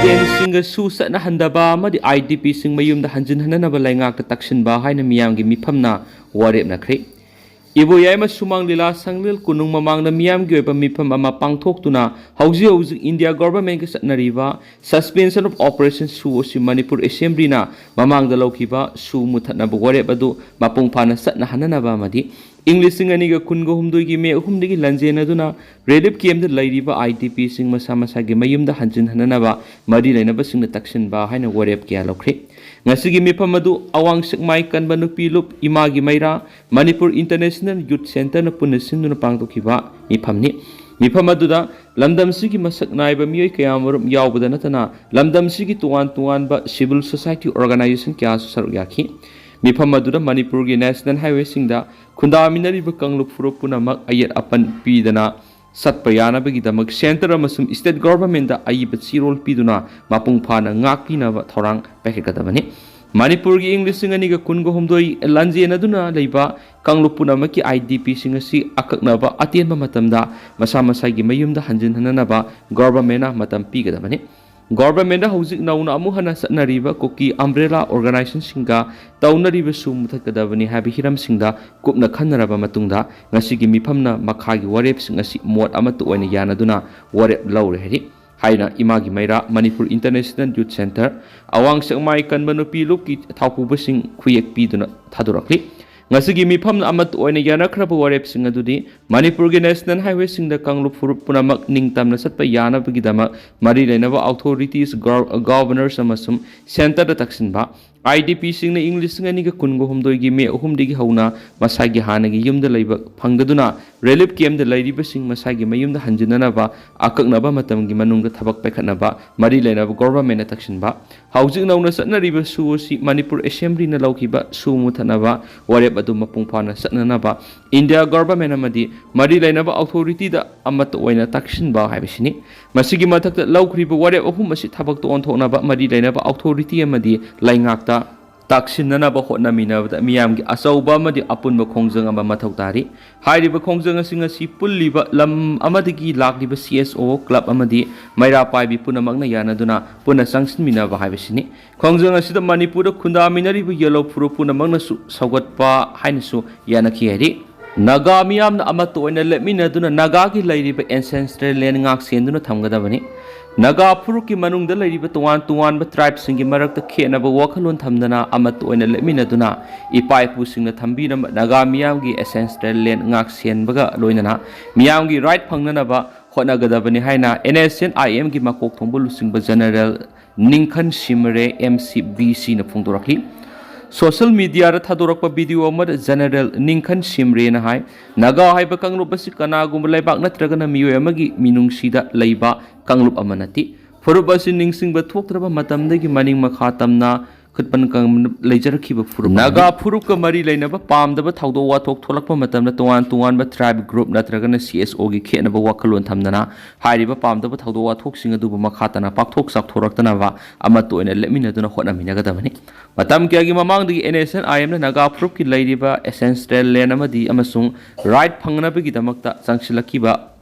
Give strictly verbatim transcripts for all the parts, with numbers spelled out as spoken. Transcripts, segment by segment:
ꯇꯦꯟꯁꯤꯡꯒ ꯁꯨ ꯆꯠꯅꯍꯟꯗꯕ ꯑꯃꯗꯤ IDPꯁꯤꯡ ꯃꯌꯨꯝꯗ ꯍꯟꯖꯤꯟꯍꯟꯅꯅꯕ ꯂꯩꯉꯥꯛꯇ ꯇꯛꯁꯤꯟꯕ ꯍꯥꯏꯅ ꯃꯤꯌꯥꯝꯒꯤ ꯃꯤꯐꯝꯅ ꯋꯥꯔꯦꯞꯅꯈ꯭ꯔꯦ꯫ ꯏꯕꯣꯌꯥꯏꯃ ꯁꯨꯃꯥꯡ ꯂꯤꯂꯥ ꯁꯪꯂꯦꯜ ꯀꯣꯅꯨꯡ ꯃꯃꯥꯡꯗ ꯃꯤꯌꯥꯝꯒꯤ ꯑꯣꯏꯕ ꯃꯤꯐꯝ ꯑꯃ ꯄꯥꯡꯊꯣꯛꯇꯨꯅ ꯍꯧꯖꯤꯛ ꯍꯧꯖꯤꯛ ꯏꯟꯗꯤꯌꯥ ꯒꯣꯚꯔꯟꯃꯦꯟꯠꯀ ꯆꯠꯅꯔꯤꯕ Suspension of Operation ꯁꯨ ꯑꯁꯤ ꯃꯅꯤꯄꯨꯔ ꯑꯦꯁꯦꯝꯕ꯭ꯂꯤꯅ ꯃꯃꯥꯡꯗ ꯂꯧꯈꯤꯕ ꯁꯨ ꯃꯨꯊꯠꯅꯕ ꯋꯥꯔꯦꯞ ꯑꯗꯨ ꯃꯄꯨꯡ ꯐꯥꯅ ꯆꯠꯅꯍꯟꯅꯅꯕ ꯑꯃꯗꯤ ꯏꯪ ꯂꯤꯁꯤꯡ ꯑꯅꯤꯒ ꯀꯨꯟꯒ ꯍꯨꯝꯗꯣꯏꯒꯤ ꯃꯦ ꯑꯍꯨꯝꯗꯒꯤ ꯂꯥꯟꯖꯦꯟꯅꯗꯨꯅ ꯔꯤꯂꯤꯐ ꯀꯦꯝꯞꯇ ꯂꯩꯔꯤꯕ IDPꯁꯤꯡ ꯃꯁꯥ ꯃꯁꯥꯒꯤ ꯃꯌꯨꯝꯗ ꯍꯟꯖꯤꯟꯍꯟꯅꯅꯕ ꯃꯔꯤ ꯂꯩꯅꯕꯁꯤꯡꯅ ꯇꯛꯁꯤꯟꯕ ꯍꯥꯏꯅ ꯋꯥꯔꯦꯞ ꯀꯌꯥ ꯂꯧꯈ꯭ꯔꯦ꯫ ꯉꯁꯤꯒꯤ ꯃꯤꯐꯝ ꯑꯗꯨ ꯑꯋꯥꯡ ꯁꯦꯛꯃꯥꯏ ꯀꯟꯕ ꯅꯨꯄꯤ ꯂꯨꯞ ꯏꯃꯥꯒꯤ ꯃꯩꯔꯥ, ꯃꯅꯤꯄꯨꯔ ꯏꯟꯇꯔꯅꯦꯁꯅꯦꯜ ꯌꯨꯠ ꯁꯦꯟꯇꯔꯅ ꯄꯨꯟꯅ ꯁꯤꯟꯗꯨꯅ ꯄꯥꯡꯊꯣꯛꯈꯤꯕ ꯃꯤꯐꯝꯅꯤ꯫ ꯃꯤꯐꯝ ꯑꯗꯨꯗ ꯂꯝꯗꯝꯁꯤꯒꯤ ꯃꯁꯛ ꯅꯥꯏꯕ ꯃꯤꯑꯣꯏ ꯀꯌꯥꯃꯔꯨꯝ ꯌꯥꯎꯕꯗ ꯅꯠꯇꯅ ꯂꯝꯗꯝꯁꯤꯒꯤ ꯇꯣꯉꯥꯟ ꯇꯣꯉꯥꯟꯕ civil society organization ꯀꯌꯥꯁꯨ ꯁꯔꯨꯛ ꯌꯥꯈꯤ꯫ ꯃꯤꯐꯝ ꯑꯗꯨꯗ ꯃꯅꯤꯄꯨꯔꯒꯤ ꯅꯦꯁꯅꯦꯜ ꯍꯥꯏꯋꯦꯁꯤꯡꯗ ꯈꯨꯟꯗꯥꯃꯤꯟꯅꯔꯤꯕ ꯀꯥꯡꯂꯨꯞ ꯐꯨꯔꯨꯞ ꯄꯨꯝꯅꯃꯛ ꯑꯌꯦꯠ ꯑꯄꯟ ꯄꯤꯗꯅ ꯆꯠꯄ ꯌꯥꯅꯕꯒꯤꯗꯃꯛ ꯁꯦꯟꯇꯔ ꯑꯃꯁꯨꯡ ꯁ꯭ꯇꯦꯠ ꯒꯣꯚꯔꯟꯃꯦꯟꯠꯇ ꯑꯏꯕ ꯆꯦꯔꯣꯜ ꯄꯤꯗꯨꯅ ꯃꯄꯨꯡ ꯐꯥꯅ ꯉꯥꯛꯄꯤꯅꯕ ꯊꯧꯔꯥꯡ ꯄꯥꯏꯈꯠꯀꯗꯕꯅꯤ꯫ ꯃꯅꯤꯄꯨꯔꯒꯤ ꯏꯪ ꯂꯤꯁꯤꯡ ꯑꯅꯤꯒ ꯀꯨꯟꯒ ꯍꯨꯝꯗꯣꯏ ꯂꯥꯟꯖꯦꯟꯅꯗꯨꯅ ꯂꯩꯕ ꯀꯥꯡꯂꯨꯞ ꯄꯨꯝꯅꯃꯛꯀꯤ IDPꯁꯤꯡ ꯑꯁꯤ ꯑꯀꯛꯅꯕ ꯑꯇꯦꯟꯕ ꯃꯇꯝꯗ ꯃꯁꯥ ꯃꯁꯥꯒꯤ ꯃꯌꯨꯝꯗ ꯍꯟꯖꯤꯟꯍꯟꯅꯅꯕ ꯒꯣꯚꯔꯟꯃꯦꯟꯠꯅ ꯃꯇꯝ ꯄꯤꯒꯗꯕꯅꯤ꯫ ꯒꯣꯚꯔꯟꯃꯦꯟꯠꯅ ꯍꯧꯖꯤꯛ ꯅꯧꯅ ꯑꯃꯨꯛ ꯍꯟꯅ ꯆꯠꯅꯔꯤꯕ ꯀꯨꯀꯤ ꯑꯝꯕ꯭ꯔꯦꯂꯥ ꯑꯣꯔꯒꯅꯥꯏꯖꯦꯁꯟꯁꯤꯡꯒ ꯇꯧꯅꯔꯤꯕ ꯁꯨ ꯃꯨꯊꯠꯀꯗꯕꯅꯤ ꯍꯥꯏꯕ ꯍꯤꯔꯝꯁꯤꯡꯗ ꯀꯨꯞꯅ ꯈꯟꯅꯔꯕ ꯃꯇꯨꯡꯗ ꯉꯁꯤꯒꯤ ꯃꯤꯐꯝꯅ ꯃꯈꯥꯒꯤ ꯋꯥꯔꯦꯞꯁꯤꯡ ꯑꯁꯤ ꯃꯣꯠ ꯑꯃꯠꯇ ꯑꯣꯏꯅ ꯌꯥꯅꯗꯨꯅ ꯋꯥꯔꯦꯞ ꯂꯧꯔꯦ ꯍꯥꯏꯔꯤ꯫ ꯍꯥꯏꯅ ꯏꯃꯥꯒꯤ ꯃꯩꯔꯥ, ꯃꯅꯤꯄꯨꯔ ꯏꯟꯇꯔꯅꯦꯁꯅꯦꯜ ꯌꯨꯠ ꯁꯦꯟꯇꯔ, ꯑꯋꯥꯡ ꯁꯦꯛꯃꯥꯏ ꯀꯟꯕ ꯅꯨꯄꯤ ꯂꯨꯞꯀꯤ ꯊꯧꯄꯨꯕꯁꯤꯡ ꯈꯨꯌꯦꯛ ꯄꯤꯗꯨꯅ ꯊꯥꯗꯣꯔꯛꯂꯤ꯫ ꯉꯁꯤꯒꯤ ꯃꯤꯐꯝꯅ ꯑꯃꯠꯇ ꯑꯣꯏꯅ ꯌꯥꯅꯈ꯭ꯔꯕ ꯋꯥꯔꯦꯞꯁꯤꯡ ꯑꯗꯨꯗꯤ ꯃꯅꯤꯄꯨꯔꯒꯤ ꯅꯦꯁꯅꯦꯜ ꯍꯥꯏꯋꯦꯁꯤꯡꯗ ꯀꯥꯡꯂꯨꯞ ꯐꯨꯔꯨꯞ ꯄꯨꯝꯅꯃꯛ ꯅꯤꯡꯇꯝꯅ ꯆꯠꯄ ꯌꯥꯅꯕꯒꯤꯗꯃꯛ ꯃꯔꯤ ꯂꯩꯅꯕ ꯑꯣꯊꯣꯔꯤꯇꯤꯁ, ꯒꯚꯔꯅꯔꯁ ꯑꯃꯁꯨꯡ ꯁꯦꯟꯇꯔꯗ ꯇꯛꯁꯤꯟꯕ, IDPꯁꯤꯡꯅ ꯏꯪ ꯂꯤꯁꯤꯡ ꯑꯅꯤꯒ ꯀꯨꯟꯒ ꯍꯨꯝꯗꯣꯏꯒꯤ ꯃꯦ ꯑꯍꯨꯝꯗꯒꯤ ꯍꯧꯅ ꯃꯁꯥꯒꯤ ꯍꯥꯟꯅꯒꯤ ꯌꯨꯝꯗ ꯂꯩꯕ ꯐꯪꯗꯗꯨꯅ ꯔꯤꯂꯤꯐ ꯀꯦꯝꯞꯇ ꯂꯩꯔꯤꯕꯁꯤꯡ ꯃꯁꯥꯒꯤ ꯃꯌꯨꯝꯗ ꯍꯟꯖꯤꯟꯅꯅꯕ ꯑꯀꯛꯅꯕ ꯃꯇꯝꯒꯤ ꯃꯅꯨꯡꯗ ꯊꯕꯛ ꯄꯥꯏꯈꯠꯅꯕ ꯃꯔꯤ ꯂꯩꯅꯕ ꯒꯣꯚꯔꯟꯃꯦꯟꯠꯅ ꯇꯛꯁꯤꯟꯕ, ꯍꯧꯖꯤꯛ ꯅꯧꯅ ꯆꯠꯅꯔꯤꯕ ꯁꯨ ꯑꯁꯤ ꯃꯅꯤꯄꯨꯔ ꯑꯦꯁꯦꯝꯕ꯭ꯂꯤꯅ ꯂꯧꯈꯤꯕ ꯁꯨ ꯃꯨꯊꯠꯅꯕ ꯋꯥꯔꯦꯞ ꯑꯗꯨ ꯃꯄꯨꯡ ꯐꯥꯅ ꯆꯠꯅꯅꯕ ꯏꯟꯗꯤꯌꯥ ꯒꯣꯚꯔꯟꯃꯦꯟꯠ ꯑꯃꯗꯤ ꯃꯔꯤ ꯂꯩꯅꯕ ꯑꯣꯊꯣꯔꯤꯇꯤꯗ ꯑꯃꯠꯇ ꯑꯣꯏꯅ ꯇꯛꯁꯤꯟꯕ ꯍꯥꯏꯕꯁꯤꯅꯤ꯫ ꯃꯁꯤꯒꯤ ꯃꯊꯛꯇ ꯂꯧꯈ꯭ꯔꯤꯕ ꯋꯥꯔꯦꯞ ꯑꯍꯨꯝ ꯑꯁꯤ ꯊꯕꯛꯇ ꯑꯣꯟꯊꯣꯛꯅꯕ ꯃꯔꯤ ꯂꯩꯅꯕ ꯑꯣꯊꯣꯔꯤꯇꯤ ꯑꯃꯗꯤ ꯂꯩꯉꯥꯛꯇ ꯇꯥꯛꯁꯤꯟꯅꯅꯕ ꯍꯣꯠꯅꯃꯤꯟꯅꯕꯗ ꯃꯤꯌꯥꯝꯒꯤ ꯑꯆꯧꯕ ꯑꯃꯗꯤ ꯑꯄꯨꯟꯕ ꯈꯣꯡꯖꯪ ꯑꯃ ꯃꯊꯧ ꯇꯥꯔꯤ꯫ ꯍꯥꯏꯔꯤꯕ ꯈꯣꯡꯖꯪ ꯑꯁꯤꯡ ꯑꯁꯤ ꯄꯨꯜꯂꯤꯕ ꯂꯝ ꯑꯃꯗꯒꯤ ꯂꯥꯛꯂꯤꯕ ꯁꯤ ꯑꯦꯁ ꯑꯣ ꯀ꯭ꯂꯕ ꯑꯃꯗꯤ ꯃꯩꯔꯥ ꯄꯥꯏꯕꯤ ꯄꯨꯝꯅꯃꯛꯅ ꯌꯥꯅꯗꯨꯅ ꯄꯨꯟꯅ ꯆꯪꯁꯤꯟꯃꯤꯟꯅꯕ ꯍꯥꯏꯕꯁꯤꯅꯤ꯫ ꯈꯣꯡꯖꯪ ꯑꯁꯤꯗ ꯃꯅꯤꯄꯨꯔꯗ ꯈꯨꯟꯗꯥꯃꯤꯟꯅꯔꯤꯕ ꯌꯦꯜꯂꯣ ꯐꯨꯔꯨꯞ ꯄꯨꯝꯅꯃꯛꯅꯁꯨ ꯁꯧꯒꯠꯄ ꯍꯥꯏꯅꯁꯨ ꯌꯥꯅꯈꯤ ꯍꯥꯏꯔꯤ꯫ ꯅꯥꯒꯥ ꯃꯤꯌꯥꯝꯅ ꯑꯃꯠꯇ ꯑꯣꯏꯅ ꯂꯦꯞꯃꯤꯟꯅꯗꯨꯅ ꯅꯥꯒꯥꯒꯤ ꯂꯩꯔꯤꯕ ancestral land ꯉꯥꯛ ꯁꯦꯟꯗꯨꯅ ꯊꯝꯒꯗꯕꯅꯤ꯫ ꯅꯥꯒꯥ ꯐꯨꯔꯨꯞꯀꯤ ꯃꯅꯨꯡꯗ ꯂꯩꯔꯤꯕ ꯇꯣꯉꯥꯟ ꯇꯣꯉꯥꯟꯕ ꯇ꯭ꯔꯥꯏꯕꯁꯤꯡꯒꯤ ꯃꯔꯛꯇ ꯈꯦꯠꯅꯕ ꯋꯥꯈꯜꯂꯣꯟ ꯊꯝꯗꯅ ꯑꯃꯠꯇ ꯑꯣꯏꯅ ꯂꯦꯞꯃꯤꯟꯅꯗꯨꯅ ꯏꯄꯥ ꯏꯄꯨꯁꯤꯡꯅ ꯊꯝꯕꯤꯔꯝꯕ ꯅꯥꯒꯥ ꯃꯤꯌꯥꯝꯒꯤ ancestral land ꯉꯥꯛ ꯁꯦꯟꯕꯒ ꯂꯣꯏꯅꯅ ꯃꯤꯌꯥꯝꯒꯤ right ꯐꯪꯅꯅꯕ ꯍꯣꯠꯅꯒꯗꯕꯅꯤ ꯍꯥꯏꯅ ꯑꯦꯟ ꯑꯦꯁ ꯑꯦꯟ ꯑꯥꯏ ꯑꯦꯝꯒꯤ ꯃꯀꯣꯛ ꯊꯣꯡꯕ ꯂꯨꯆꯤꯡꯕ ꯖꯦꯅꯔꯦꯜ ꯅꯤꯡꯈꯟ ꯁꯤꯝꯔꯦ, ꯑꯦꯝ ꯁꯤ ꯕꯤ ꯁꯤꯅ ꯐꯣꯡꯗꯣꯔꯛꯂꯤ꯫ ꯁꯣꯁꯤꯌꯦꯜ ꯃꯤꯗꯤꯌꯥꯗ ꯊꯥꯗꯣꯔꯛꯄ ꯚꯤꯗꯤꯑꯣ ꯑꯃꯗ ꯖꯦꯅꯔꯦꯜ ꯅꯤꯡꯈꯟ ꯁꯤꯝꯔꯦꯅ ꯍꯥꯏ, ꯅꯥꯒꯥ ꯍꯥꯏꯕ ꯀꯥꯡꯂꯨꯞ ꯑꯁꯤ ꯀꯅꯥꯒꯨꯝꯕ ꯂꯩꯕꯥꯛ ꯅꯠꯇ꯭ꯔꯒꯅ ꯃꯤꯑꯣꯏ ꯑꯃꯒꯤ ꯃꯤꯅꯨꯡꯁꯤꯗ ꯂꯩꯕ ꯀꯥꯡꯂꯨꯞ ꯑꯃ ꯅꯠꯇꯦ꯫ ꯐꯨꯔꯨꯞ ꯑꯁꯤ ꯅꯤꯡꯁꯤꯡꯕ ꯊꯣꯛꯇ꯭ꯔꯕ ꯃꯇꯝꯗꯒꯤ ꯃꯅꯤꯡ ꯃꯈꯥ ꯇꯝꯅ ꯈꯨꯠꯄꯟ ꯀꯪꯅ ꯂꯩꯖꯔꯛꯈꯤꯕ ꯐꯨꯔꯨꯞ ꯑꯃꯅꯤ꯫ ꯅꯥꯒꯥ ꯐꯨꯔꯨꯞꯀ ꯃꯔꯤ ꯂꯩꯅꯕ ꯄꯥꯝꯗꯕ ꯊꯧꯗꯣꯛ ꯋꯥꯊꯣꯛ ꯊꯣꯛꯂꯛꯄ ꯃꯇꯝꯗ ꯇꯣꯉꯥꯟ ꯇꯣꯉꯥꯟꯕ ꯇ꯭ꯔꯥꯏꯕ ꯒ꯭ꯔꯨꯞ ꯅꯠꯇ꯭ꯔꯒꯅ ꯁꯤ ꯑꯦꯁ ꯑꯣꯒꯤ ꯈꯦꯠꯅꯕ ꯋꯥꯈꯜꯂꯣꯟ ꯊꯝꯗꯅ ꯍꯥꯏꯔꯤꯕ ꯄꯥꯝꯗꯕ ꯊꯧꯗꯣꯛ ꯋꯥꯊꯣꯛꯁꯤꯡ ꯑꯗꯨꯕꯨ ꯃꯈꯥ ꯇꯥꯅ ꯄꯥꯛꯊꯣꯛ ꯆꯥꯎꯊꯣꯔꯛꯇꯅꯕ ꯑꯃꯠꯇ ꯑꯣꯏꯅ ꯂꯦꯞꯃꯤꯟꯅꯗꯨꯅ ꯍꯣꯠꯅꯃꯤꯟꯅꯒꯗꯕꯅꯤ꯫ ꯃꯇꯝ ꯀꯌꯥꯒꯤ ꯃꯃꯥꯡꯗꯒꯤ ꯑꯦꯟ ꯑꯦꯁ ꯑꯦꯟ ꯑꯥꯏ ꯑꯦꯝꯅ ꯅꯥꯒꯥ ꯐꯨꯔꯨꯞꯀꯤ ꯂꯩꯔꯤꯕ ancestral land ꯑꯃꯗꯤ ꯑꯃꯁꯨꯡ right ꯐꯪꯅꯕꯒꯤꯗꯃꯛꯇ ꯆꯪꯁꯤꯜꯂꯛꯈꯤꯕ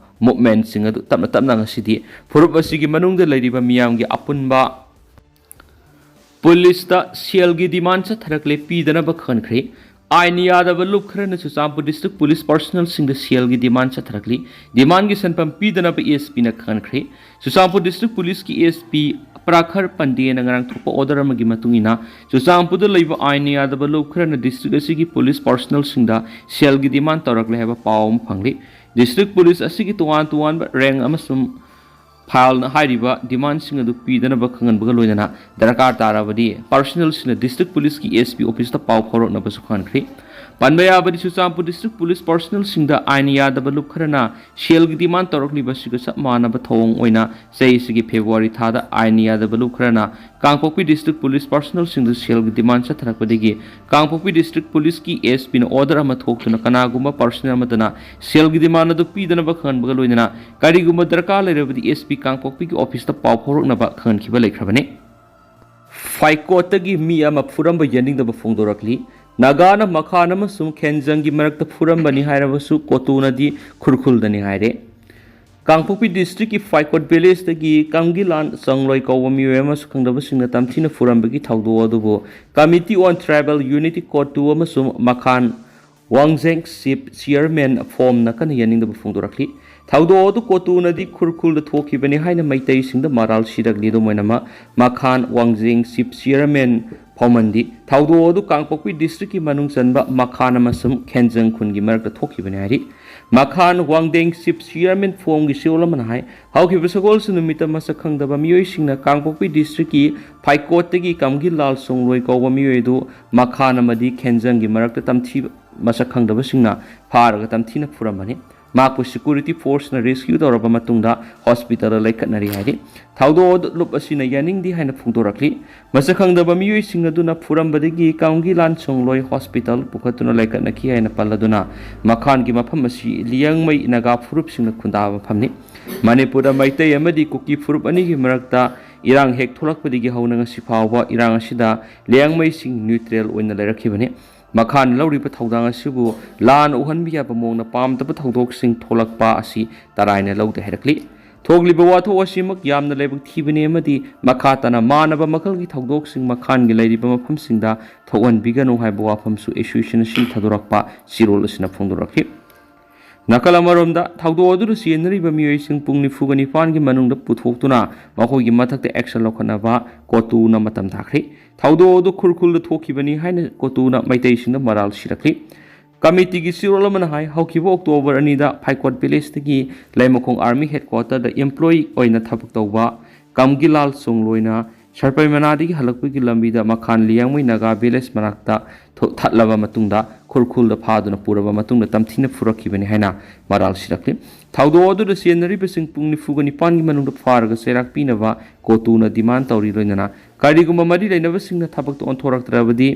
ꯃꯨꯞꯃꯦꯟꯁꯤꯡ ꯑꯗꯨ ꯇꯞꯅ ꯇꯞꯅ ꯉꯁꯤꯗꯤ ꯐꯨꯔꯨꯞ ꯑꯁꯤꯒꯤ ꯃꯅꯨꯡꯗ ꯂꯩꯔꯤꯕ ꯃꯤꯌꯥꯝꯒꯤ ꯑꯄꯨꯟꯕ ꯄꯨꯂꯤꯁꯇ ꯁꯦꯜꯒꯤ ꯗꯤꯃꯥꯟ ꯆꯠꯊꯔꯛꯂꯦ, ꯄꯤꯗꯅꯕ ꯈꯟꯈ꯭ꯔꯦ꯫ ꯑꯥꯏꯟ ꯌꯥꯗꯕ ꯂꯨꯞ ꯈꯔꯅ ꯆꯨꯔꯆꯥꯟꯄꯨꯔ ꯗꯤꯁꯇ꯭ꯔꯤꯛ ꯄꯨꯂꯤꯁ ꯄꯥꯔꯁꯣꯅꯦꯜꯁꯤꯡꯗ ꯁꯦꯜꯒꯤ ꯗꯤꯃꯥꯟ ꯆꯠꯊꯔꯛꯂꯤ꯫ ꯗꯤꯃꯥꯟꯒꯤ ꯁꯦꯟꯐꯝ ꯄꯤꯗꯅꯕ ꯑꯦꯁ ꯄꯤꯅ ꯈꯟꯈ꯭ꯔꯦ꯫ ꯆꯨꯔꯆꯥꯟꯄꯨꯔ ꯗꯤꯁꯇ꯭ꯔꯤꯛ ꯄꯨꯂꯤꯁꯀꯤ ꯑꯦꯁ ꯄꯤ ꯄ꯭ꯔꯥꯈꯔ ꯄꯟꯗꯦꯅ ꯉꯔꯥꯡ ꯊꯣꯛꯄ ꯑꯣꯔꯗꯔ ꯑꯃꯒꯤ ꯃꯇꯨꯡ ꯏꯟꯅ ꯆꯨꯔꯆꯥꯟꯄꯨꯔꯗ ꯂꯩꯕ ꯑꯥꯏꯟ ꯌꯥꯗꯕ ꯂꯨꯞ ꯈꯔꯅ ꯗꯤꯁꯇ꯭ꯔꯤꯛ ꯑꯁꯤꯒꯤ ꯄꯨꯂꯤꯁ ꯄꯥꯔꯁꯣꯅꯦꯜꯁꯤꯡꯗ ꯁꯦꯜꯒꯤ ꯗꯤꯃꯥꯟ ꯇꯧꯔꯛꯂꯦ ꯍꯥꯏꯕ ꯄꯥꯎ ꯑꯃ ꯐꯪꯂꯤ꯫ ꯗꯤꯁꯇ꯭ꯔꯤꯛ ꯄꯨꯂꯤꯁ ꯑꯁꯤꯒꯤ ꯇꯣꯉꯥꯟ ꯇꯣꯉꯥꯟꯕ ꯔꯦꯡ ꯑꯃꯁꯨꯡ ꯐꯥꯏꯜꯅ ꯍꯥꯏꯔꯤꯕ ꯗꯤꯃꯥꯟꯁꯤꯡ ꯑꯗꯨ ꯄꯤꯗꯅꯕ ꯈꯪꯍꯟꯕꯒ ꯂꯣꯏꯅꯅ ꯗꯔꯀꯥꯔ ꯇꯥꯔꯕꯗꯤ ꯄꯥꯔꯁꯣꯅꯦꯜꯁꯤꯡꯅ ꯗꯤꯁꯇ꯭ꯔꯤꯛ ꯄꯨꯂꯤꯁꯀꯤ ꯑꯦꯁ ꯄꯤ ꯑꯣꯐꯤꯁꯇ ꯄꯥꯎ ꯐꯥꯎꯔꯛꯅꯕꯁꯨ ꯈꯪꯍꯟꯈ꯭ꯔꯤ꯫ ꯄꯟꯕ ꯌꯥꯕꯗꯤ ꯆꯨꯔꯆꯥꯟꯄꯨꯔ ꯗꯤꯁꯇ꯭ꯔꯤꯛ ꯄꯨꯂꯤꯁ ꯄꯥꯔꯁꯣꯅꯦꯜꯁꯤꯡꯗ ꯑꯥꯏꯟ ꯌꯥꯗꯕ ꯂꯨꯞ ꯈꯔꯅ ꯁꯦꯜꯒꯤ ꯗꯤꯃꯥꯟ ꯇꯧꯔꯛꯂꯤꯕ ꯑꯁꯤꯒ ꯆꯞ ꯃꯥꯟꯅꯕ ꯊꯧꯑꯣꯡ ꯑꯣꯏꯅ ꯆꯍꯤꯁꯤꯒꯤ ꯐꯦꯕ꯭ꯔꯨꯋꯥꯔꯤ ꯊꯥꯗ ꯑꯥꯏꯟ ꯌꯥꯗꯕ ꯂꯨꯞ ꯈꯔꯅ ꯀꯥꯡꯄꯣꯛꯄꯤ ꯗꯤꯁꯇ꯭ꯔꯤꯛ ꯄꯨꯂꯤꯁ ꯄꯥꯔꯁꯣꯅꯦꯜꯁꯤꯡꯗ ꯁꯦꯜꯒꯤ ꯗꯤꯃꯥꯟ ꯆꯠꯊꯔꯛꯄꯗꯒꯤ ꯀꯥꯡꯄꯣꯛꯄꯤ ꯗꯤꯁꯇ꯭ꯔꯤꯛ ꯄꯨꯂꯤꯁꯀꯤ ꯑꯦꯁ ꯄꯤꯅ ꯑꯣꯔꯗꯔ ꯑꯃ ꯊꯣꯛꯇꯨꯅ ꯀꯅꯥꯒꯨꯝꯕ ꯄꯥꯔꯁꯣꯅꯦꯜ ꯑꯃꯠꯇꯅ ꯁꯦꯜꯒꯤ ꯗꯤꯃꯥꯟ ꯑꯗꯨ ꯄꯤꯗꯅꯕ ꯈꯪꯍꯟꯕꯒ ꯂꯣꯏꯅꯅ ꯀꯔꯤꯒꯨꯝꯕ ꯗꯔꯀꯥꯔ ꯂꯩꯔꯕꯗꯤ ꯑꯦꯁ ꯄꯤ ꯀꯥꯡꯄꯣꯛꯄꯤꯒꯤ ꯑꯣꯐꯤꯁꯇ ꯄꯥꯎ ꯐꯥꯎꯔꯛꯅꯕ ꯈꯪꯍꯟꯈꯤꯕ ꯂꯩꯈ꯭ꯔꯕꯅꯤ꯫ ꯐꯥꯏꯀꯣꯠꯇꯒꯤ ꯃꯤ ꯑꯃ ꯐꯨꯔꯝꯕ ꯌꯥꯅꯤꯡꯗꯕ ꯐꯣꯡꯗꯣꯔꯛꯂꯤ꯫ ꯅꯥꯒꯥꯅ ꯃꯈꯥꯟ ꯑꯃꯁꯨꯡ ꯈꯦꯟꯖꯪꯒꯤ ꯃꯔꯛꯇ ꯐꯨꯔꯝꯕꯅꯤ ꯍꯥꯏꯔꯕꯁꯨ ꯀꯣꯇꯨꯅꯗꯤ ꯈꯨꯔꯈꯨꯜꯗꯅꯤ ꯍꯥꯏꯔꯦ꯫ ꯀꯥꯡꯄꯣꯛꯄꯤ ꯗꯤꯁꯇ꯭ꯔꯤꯛꯀꯤ ꯐꯥꯏꯀꯣꯠ ꯚꯤꯂꯦꯖꯇꯒꯤ ꯀꯪꯒꯤꯂꯥꯟ ꯆꯪꯂꯣꯏ ꯀꯧꯕ ꯃꯤꯑꯣꯏ ꯑꯃꯁꯨ ꯈꯪꯗꯕꯁꯤꯡꯅ ꯇꯝꯊꯤꯅ ꯐꯨꯔꯝꯕꯒꯤ ꯊꯧꯗꯣꯛ ꯑꯗꯨꯕꯨ Committee on Tribal Unity, ꯀꯣꯇꯨ ꯑꯃꯁꯨꯡ ꯃꯈꯥꯟ ꯋꯥꯡꯖꯦꯡ ꯁꯤꯞ ꯆꯤꯌꯔꯃꯦꯟ ꯐꯣꯝꯅ ꯀꯟꯅ ꯌꯥꯅꯤꯡꯗꯕ ꯐꯣꯡꯗꯣꯔꯛꯂꯤ꯫ ꯊꯧꯗꯣꯛ ꯑꯗꯨ ꯀꯣꯇꯨꯅꯗꯤ ꯈꯨꯔꯈꯨꯜꯗ ꯊꯣꯛꯈꯤꯕꯅꯤ ꯍꯥꯏꯅ ꯃꯩꯇꯩꯁꯤꯡꯗ ꯃꯔꯥꯜ ꯁꯤꯔꯛꯂꯤ꯫ ꯑꯗꯨꯝ ꯑꯣꯏꯅꯃꯛ, ꯃꯈꯥꯟ ꯋꯥꯡꯖꯦꯡ ꯁꯤꯞ ꯆꯤꯌꯔꯃꯦꯟ ꯐꯣꯝꯅꯗꯤ ꯊꯧꯗꯣꯛ ꯑꯗꯨ ꯀꯥꯡꯄꯣꯛꯄꯤ ꯗꯤꯁꯇ꯭ꯔꯤꯛꯀꯤ ꯃꯅꯨꯡ ꯆꯟꯕ ꯃꯈꯥꯟ ꯑꯃꯁꯨꯡ ꯈꯦꯟꯖꯪ ꯈꯨꯟꯒꯤ ꯃꯔꯛꯇ ꯊꯣꯛꯈꯤꯕꯅꯤ ꯍꯥꯏꯔꯤ꯫ ꯃꯈꯥꯟ ꯋꯥꯡꯗꯦꯡ ꯁꯤꯞ ꯆꯤꯌꯔꯃꯦꯟ ꯐꯣꯝꯒꯤ ꯁꯤꯑꯣꯜ ꯑꯃꯅ ꯍꯥꯏ, ꯍꯧꯈꯤꯕ ꯁꯒꯣꯜꯁꯦꯟ ꯅꯨꯃꯤꯠꯇ ꯃꯁꯛ ꯈꯪꯗꯕ ꯃꯤꯑꯣꯏꯁꯤꯡꯅ ꯀꯥꯡꯄꯣꯛꯄꯤ ꯗꯤꯁꯇ꯭ꯔꯤꯛꯀꯤ ꯐꯥꯏꯀꯣꯠꯇꯒꯤ ꯀꯝꯒꯤꯂꯥꯜ ꯁꯣꯡꯂꯣꯏ ꯀꯧꯕ ꯃꯤꯑꯣꯏ ꯑꯗꯨ ꯃꯈꯥꯟ ꯑꯃꯗꯤ ꯈꯦꯟꯖꯪꯒꯤ ꯃꯔꯛꯇ ꯇꯝꯊꯤꯕ ꯃꯁꯛ ꯈꯪꯗꯕꯁꯤꯡꯅ ꯐꯥꯔꯒ ꯇꯝꯊꯤꯅ ꯐꯨꯔꯝꯕꯅꯤ꯫ ꯃꯍꯥꯛꯄꯨ ꯁꯦꯀ꯭ꯌꯨꯔꯤꯇꯤ ꯐꯣꯔꯁꯅ ꯔꯦꯁꯀ꯭ꯌꯨ ꯇꯧꯔꯕ ꯃꯇꯨꯡꯗ ꯍꯣꯁꯄꯤꯇꯥꯜꯗ ꯂꯩꯈꯠꯅꯔꯤ ꯍꯥꯏꯔꯤ꯫ ꯊꯧꯗꯣꯛ ꯑꯗꯨ ꯂꯨꯞ ꯑꯁꯤꯅ ꯌꯥꯅꯤꯡꯗꯦ ꯍꯥꯏꯅ ꯐꯣꯡꯗꯣꯔꯛꯂꯤ꯫ ꯃꯁꯛ ꯈꯪꯗꯕ ꯃꯤꯑꯣꯏꯁꯤꯡ ꯑꯗꯨꯅ ꯐꯨꯔꯝꯕꯗꯒꯤ ꯀꯥꯎꯟꯒꯤ ꯂꯥꯟ ꯁꯣꯡꯂꯣꯏ ꯍꯣꯁꯄꯤꯇꯥꯜ ꯄꯨꯈꯠꯇꯨꯅ ꯂꯩꯈꯠꯅꯈꯤ ꯍꯥꯏꯅ ꯄꯜꯂꯗꯨꯅ ꯃꯈꯥꯟꯒꯤ ꯃꯐꯝ ꯑꯁꯤ ꯂꯤꯌꯥꯡꯃꯩ ꯅꯥꯒꯥ ꯐꯨꯔꯨꯞꯁꯤꯡꯅ ꯈꯨꯟꯗꯥꯕ ꯃꯐꯝꯅꯤ꯫ ꯃꯅꯤꯄꯨꯔꯗ ꯃꯩꯇꯩ ꯑꯃꯗꯤ ꯀꯨꯀꯤ ꯐꯨꯔꯨꯞ ꯑꯅꯤꯒꯤ ꯃꯔꯛꯇ ꯏꯔꯥꯡ ꯍꯦꯛ ꯊꯣꯛꯂꯛꯄꯗꯒꯤ ꯍꯧꯅ ꯉꯁꯤ ꯐꯥꯎꯕ ꯏꯔꯥꯡ ꯑꯁꯤꯗ ꯂꯤꯌꯥꯡꯃꯩꯁꯤꯡ ꯅ꯭ꯌꯨꯇ꯭ꯔꯦꯜ ꯑꯣꯏꯅ ꯂꯩꯔꯛꯈꯤꯕꯅꯤ꯫ ꯃꯈꯥꯟ ꯂꯧꯔꯤꯕ ꯊꯧꯗꯥꯡ ꯑꯁꯤꯕꯨ ꯂꯥꯟꯅ ꯎꯍꯟꯕ ꯌꯥꯕ ꯃꯑꯣꯡꯗ ꯄꯥꯝꯗꯕ ꯊꯧꯗꯣꯛꯁꯤꯡ ꯊꯣꯛꯂꯛꯄ ꯑꯁꯤ ꯇꯔꯥꯏꯅ ꯂꯧꯗꯦ ꯍꯥꯏꯔꯛꯂꯤ꯫ ꯊꯣꯛꯂꯤꯕ ꯋꯥꯊꯣꯛ ꯑꯁꯤꯃꯛ ꯌꯥꯝꯅ ꯂꯥꯏꯕꯛ ꯊꯤꯕꯅꯤ ꯑꯃꯗꯤ ꯃꯈꯥ ꯇꯥꯅ ꯃꯥꯟꯅꯕ ꯃꯈꯜꯒꯤ ꯊꯧꯗꯣꯛꯁꯤꯡ ꯃꯈꯥꯟꯒꯤ ꯂꯩꯔꯤꯕ ꯃꯐꯝꯁꯤꯡꯗ ꯊꯣꯛꯍꯟꯕꯤꯒꯅꯨ ꯍꯥꯏꯕ ꯋꯥꯐꯝꯁꯨ ꯑꯦꯁꯣꯁꯤꯌꯦꯁꯟ ꯑꯁꯤꯅ ꯊꯥꯗꯣꯔꯛꯄ ꯆꯦꯔꯣꯜ ꯑꯁꯤꯅ ꯐꯣꯡꯗꯣꯔꯛꯈꯤ꯫ ꯅꯥꯀꯜ ꯑꯃꯔꯣꯝꯗ, ꯊꯧꯗꯣꯛ ꯑꯗꯨꯗ ꯆꯦꯟꯅꯔꯤꯕ ꯃꯤꯑꯣꯏꯁꯤꯡ ꯄꯨꯡ ꯅꯤꯐꯨꯒ ꯅꯤꯄꯥꯟꯒꯤ ꯃꯅꯨꯡꯗ ꯄꯨꯊꯣꯛꯇꯨꯅ ꯃꯈꯣꯏꯒꯤ ꯃꯊꯛꯇ ꯑꯦꯛꯁꯟ ꯂꯧꯈꯠꯅꯕ ꯀꯣꯇꯨꯅ ꯃꯇꯝ ꯊꯥꯈ꯭ꯔꯤ꯫ ꯊꯧꯗꯣꯛ ꯑꯗꯨ ꯈꯨꯔꯈꯨꯜꯗ ꯊꯣꯛꯈꯤꯕꯅꯤ ꯍꯥꯏꯅ ꯀꯣꯇꯨꯅ ꯃꯩꯇꯩꯁꯤꯡꯗ ꯃꯔꯥꯜ ꯁꯤꯔꯛꯂꯤ꯫ ꯀꯃꯤꯇꯤꯒꯤ ꯆꯦꯔꯣꯜ ꯑꯃꯅ ꯍꯥꯏ, ꯍꯧꯈꯤꯕ ꯑꯣꯛꯇꯣꯕꯔ ꯑꯅꯤꯗ ꯐꯥꯏꯀꯣꯠ ꯚꯤꯂꯦꯖꯇꯒꯤ ꯂꯩꯃꯈꯣꯡ ꯑꯥꯔꯃꯤ ꯍꯦꯗꯀ꯭ꯋꯥꯇꯔꯗ ꯑꯦꯝꯄ꯭ꯂꯣꯌꯤ ꯑꯣꯏꯅ ꯊꯕꯛ ꯇꯧꯕ ꯀꯝꯒꯤꯂꯥꯜ ꯁꯣꯡꯂꯣꯏꯅ ꯁꯔꯄꯩꯃꯅꯥꯗꯒꯤ ꯍꯜꯂꯛꯄꯒꯤ ꯂꯝꯕꯤꯗ ꯃꯈꯥꯟ ꯂꯤꯌꯥꯡꯃꯩ ꯅꯥꯒꯥ ꯚꯤꯂꯦꯖ ꯃꯅꯥꯛꯇ ꯊꯣ-, ꯊꯠꯂꯕ ꯃꯇꯨꯡꯗ ꯈꯨꯔꯈꯨꯜꯗ ꯐꯥꯗꯨꯅ ꯄꯨꯔꯕ ꯃꯇꯨꯡꯗ ꯇꯝꯊꯤꯅ ꯐꯨꯔꯛꯈꯤꯕꯅꯤ ꯍꯥꯏꯅ ꯃꯔꯥꯜ ꯁꯤꯔꯛꯂꯤ꯫ ꯊꯧꯗꯣꯛ ꯑꯗꯨꯗ ꯆꯦꯟꯅꯔꯤꯕꯁꯤꯡ ꯄꯨꯡ ꯅꯤꯐꯨꯒ ꯅꯤꯄꯥꯟꯒꯤ ꯃꯅꯨꯡꯗ ꯐꯥꯔꯒ ꯆꯩꯔꯥꯛ ꯄꯤꯅꯕ ꯀꯣꯇꯨꯅ ꯗꯤꯃꯥꯟ ꯇꯧꯔꯤ꯫ ꯂꯣꯏꯅꯅ ꯀꯔꯤꯒꯨꯝꯕ ꯃꯔꯤ ꯂꯩꯅꯕꯁꯤꯡꯅ ꯊꯕꯛꯇ ꯑꯣꯟꯊꯣꯔꯛꯇ꯭ꯔꯕꯗꯤ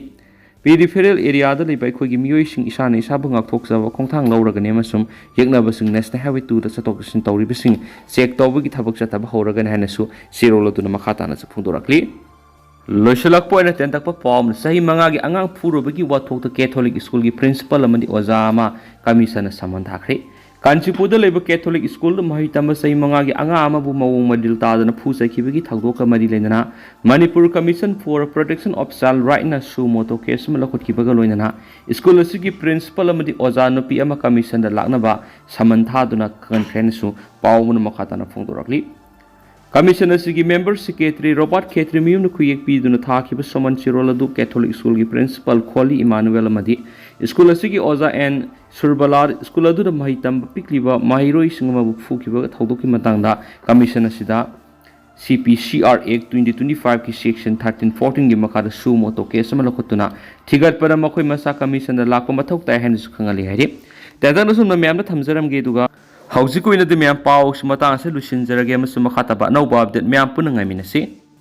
ꯄꯦꯔꯤꯐꯦꯔꯦꯜ ꯑꯦꯔꯤꯌꯥꯗ ꯂꯩꯕ ꯑꯩꯈꯣꯏꯒꯤ ꯃꯤꯑꯣꯏꯁꯤꯡ ꯏꯁꯥꯅ ꯏꯁꯥꯕꯨ ꯉꯥꯛꯊꯣꯛꯆꯕ ꯈꯣꯡꯊꯥꯡ ꯂꯧꯔꯒꯅꯤ ꯑꯃꯁꯨꯡ ꯌꯦꯛꯅꯕꯁꯤꯡ ꯅꯦꯁꯅꯦꯜ ꯍꯥꯏꯋꯦ ꯇꯨꯗ ꯆꯠꯊꯣꯛ ꯆꯠꯁꯤꯟ ꯇꯧꯔꯤꯕꯁꯤꯡ ꯆꯦꯛ ꯇꯧꯕꯒꯤ ꯊꯕꯛ ꯆꯠꯊꯕ ꯍꯧꯔꯒꯅꯤ ꯍꯥꯏꯅꯁꯨ ꯆꯦꯔꯣꯜ ꯑꯗꯨꯅ ꯃꯈꯥ ꯇꯥꯅꯁꯨ ꯐꯣꯡꯗꯣꯔꯛꯂꯤ꯫ ꯂꯣꯏꯁꯤꯜꯂꯛꯄ ꯑꯣꯏꯅ ꯇꯦꯟꯇꯛꯄ ꯄꯥꯎ ꯑꯃꯅ, ꯆꯍꯤ ꯃꯉꯥꯒꯤ ꯑꯉꯥꯡ ꯐꯨꯔꯨꯕꯒꯤ ꯋꯥꯊꯣꯛꯇ ꯀꯦꯊꯣꯂꯤꯛ ꯁ꯭ꯀꯨꯜꯒꯤ ꯄ꯭ꯔꯤꯟꯁꯤꯄꯥꯜ ꯑꯃꯗꯤ ꯑꯣꯖꯥ ꯑꯃ ꯀꯃꯤꯁꯟꯅ ꯁꯃꯟ ꯊꯥꯈ꯭ꯔꯦ꯫ ꯀꯥꯟꯆꯤꯄꯨꯔꯗ ꯂꯩꯕ ꯀꯦꯊꯣꯂꯤꯛ ꯁ꯭ꯀꯨꯜꯗ ꯃꯍꯩ ꯇꯝꯕ ꯆꯍꯤ ꯃꯉꯥꯒꯤ ꯑꯉꯥꯡ ꯑꯃꯕꯨ ꯃꯑꯣꯡ ꯃꯔꯤꯜ ꯇꯥꯗꯅ ꯐꯨ ꯆꯩꯈꯤꯕꯒꯤ ꯊꯧꯗꯣꯛꯀ ꯃꯔꯤ ꯂꯩꯅꯅ Manipur Commission for Protection of Child Rightꯅ suo motu case ꯑꯃ ꯂꯧꯈꯠꯈꯤꯕꯒ ꯂꯣꯏꯅꯅ ꯁ꯭ꯀꯨꯜ ꯑꯁꯤꯒꯤ ꯄ꯭ꯔꯤꯟꯁꯤꯄꯥꯜ ꯑꯃꯗꯤ ꯑꯣꯖꯥ ꯅꯨꯄꯤ ꯑꯃ ꯀꯃꯤꯁꯟꯗ ꯂꯥꯛꯅꯕ ꯁꯃꯟ ꯊꯥꯗꯨꯅ ꯈꯪꯍꯟꯈ꯭ꯔꯦꯅꯁꯨ ꯄꯥꯎ ꯑꯃꯅ ꯃꯈꯥ ꯇꯥꯅ ꯐꯣꯡꯗꯣꯔꯛꯂꯤ꯫ ꯀꯃꯤꯁꯟ ꯑꯁꯤꯒꯤ ꯃꯦꯝꯕꯔ ꯁꯦꯀ꯭ꯔꯦꯇꯔꯤ ꯔꯣꯕꯥꯔꯠ ꯈꯦꯇ꯭ꯔꯤꯃꯌꯨꯝꯅ ꯈꯨꯌꯦꯛ ꯄꯤꯗꯨꯅ ꯊꯥꯈꯤꯕ ꯁꯃꯟ ꯆꯦꯔꯣꯜ ꯑꯗꯨ ꯀꯦꯊꯣꯂꯤꯛ ꯁ꯭ꯀꯨꯜꯒꯤ ꯄ꯭ꯔꯤꯟꯁꯤꯄꯥꯜ ꯈꯣꯂꯤ ꯏꯃꯥꯅꯨꯑꯦꯜ ꯑꯃꯗꯤ ꯁ꯭ꯀꯨꯜ ꯑꯁꯤꯒꯤ ꯑꯣꯖꯥ ꯑꯦꯟ ꯁꯨꯔꯕꯂꯥ ꯁ꯭ꯀꯨꯜ ꯑꯗꯨꯗ ꯃꯍꯩ ꯇꯝꯕ ꯄꯤꯛꯂꯤꯕ ꯃꯍꯩꯔꯣꯏꯁꯤꯡ ꯑꯃꯕꯨ ꯐꯨꯈꯤꯕ ꯊꯧꯗꯣꯛꯀꯤ ꯃꯇꯥꯡꯗ ꯀꯃꯤꯁꯟ ꯑꯁꯤꯗ C P C R Act twenty twenty fiveꯀꯤ section thirteen fourteenꯒꯤ ꯃꯈꯥꯗ suo motu case ꯑꯃ ꯂꯧꯈꯠꯇꯨꯅ ꯊꯤꯒꯠꯄꯗ ꯃꯈꯣꯏ ꯃꯁꯥ ꯀꯃꯤꯁꯟꯗ ꯂꯥꯛꯄ ꯃꯊꯧ ꯇꯥꯏ ꯍꯥꯏꯅꯁꯨ ꯈꯪꯍꯜꯂꯤ ꯍꯥꯏꯔꯤ꯫ ꯇꯦꯟꯇꯛꯅ ꯁꯨꯝꯅ ꯃꯌꯥꯝꯗ ꯊꯝꯖꯔꯝꯒꯦ, ꯑꯗꯨꯒ ꯍꯧꯖꯤꯛꯀꯤ ꯑꯣꯏꯅꯗꯤ ꯃꯌꯥꯝ ꯄꯥꯎꯁꯤ ꯃꯇꯥꯡ ꯑꯁꯤꯗ ꯂꯣꯏꯁꯤꯟꯖꯔꯒꯦ, ꯑꯃꯁꯨꯡ ꯃꯈꯥ ꯇꯥꯕ ꯑꯅꯧꯕ update ꯃꯌꯥꯝ ꯄꯨꯟꯅ ꯉꯥꯏꯃꯤꯟꯅꯁꯤ꯫